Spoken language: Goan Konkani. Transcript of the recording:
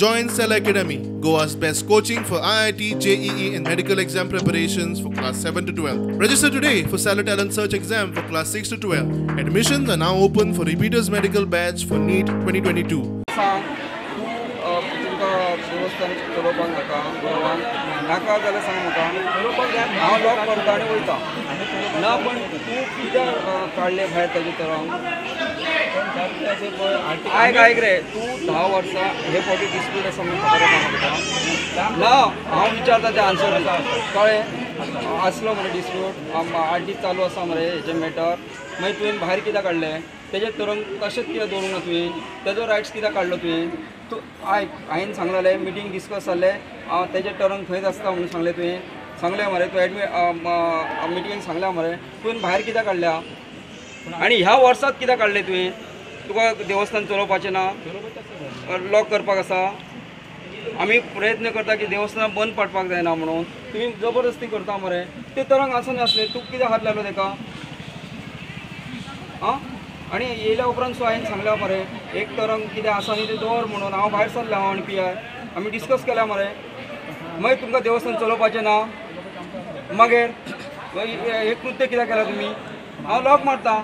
Join Cell Academy, Goa's best coaching for IIT, JEE and medical exam preparations for class 7 to 12. Register today for Cellar Talent Search exam for class 6 to 12. Admissions are now open for repeaters medical batch for NEET 2022. सांग तूं तुमकां देवस्थान चलोवपाक नाका गोवान नाका जाल्यार सांग म्हाका हांव लॉक करता आनी वयता ना पण तूं कित्याक काडलें भायर ताजे तरंग आयक आयक रे तूं 10 वर्सां हे फावटी डिस्प्यूट आसा म्हणून खबर आसा म्हाका ना हांव विचारता तें आन्सर कळ्ळें आसलो मरे डिस्प्यूट आरटी चालू आसा मरे हेजें मॅटर मागीर तुवें भायर कित्याक काडलें तेजें तरंग तशेंच कित्याक दवरूंक ना तुवें तेजो रायट्स कित्याक काडलो तुवें तूं आयक हांवें सांगलेलें मिटींग डिस्कस जालें तेजें तरंग थंयच आसता म्हणून सांगलें तुवें सांगलें मरे तूं एडमी मिटींगेक सांगलें मरे तुवें भायर कित्याक काडल्या आनी ह्या वर्सात कित्याक काडलें तुवें तुका देवस्थान चलोवपाचें ना लॉक करपाक आसा आमी प्रयत्न करता की देवस्थान बंद पडपाक जायना म्हणून तुमी जबरदस्ती करता मरे ते तरंग आसनासलें तूं कित्याक हात लायलो तेका आं आनी येयल्या उपरांत सो हांवें सांगलें मरे एक तरंग कितें आसा न्ही तें दवर म्हणून हांव भायर सरलें हांव आनी पी I आमी डिस्कस केल्या मरे मागीर तुमकां देवस्थान चलोवपाचें ना मागीर हें कृत्य कित्याक केलां तुमी हांव लॉक मारता.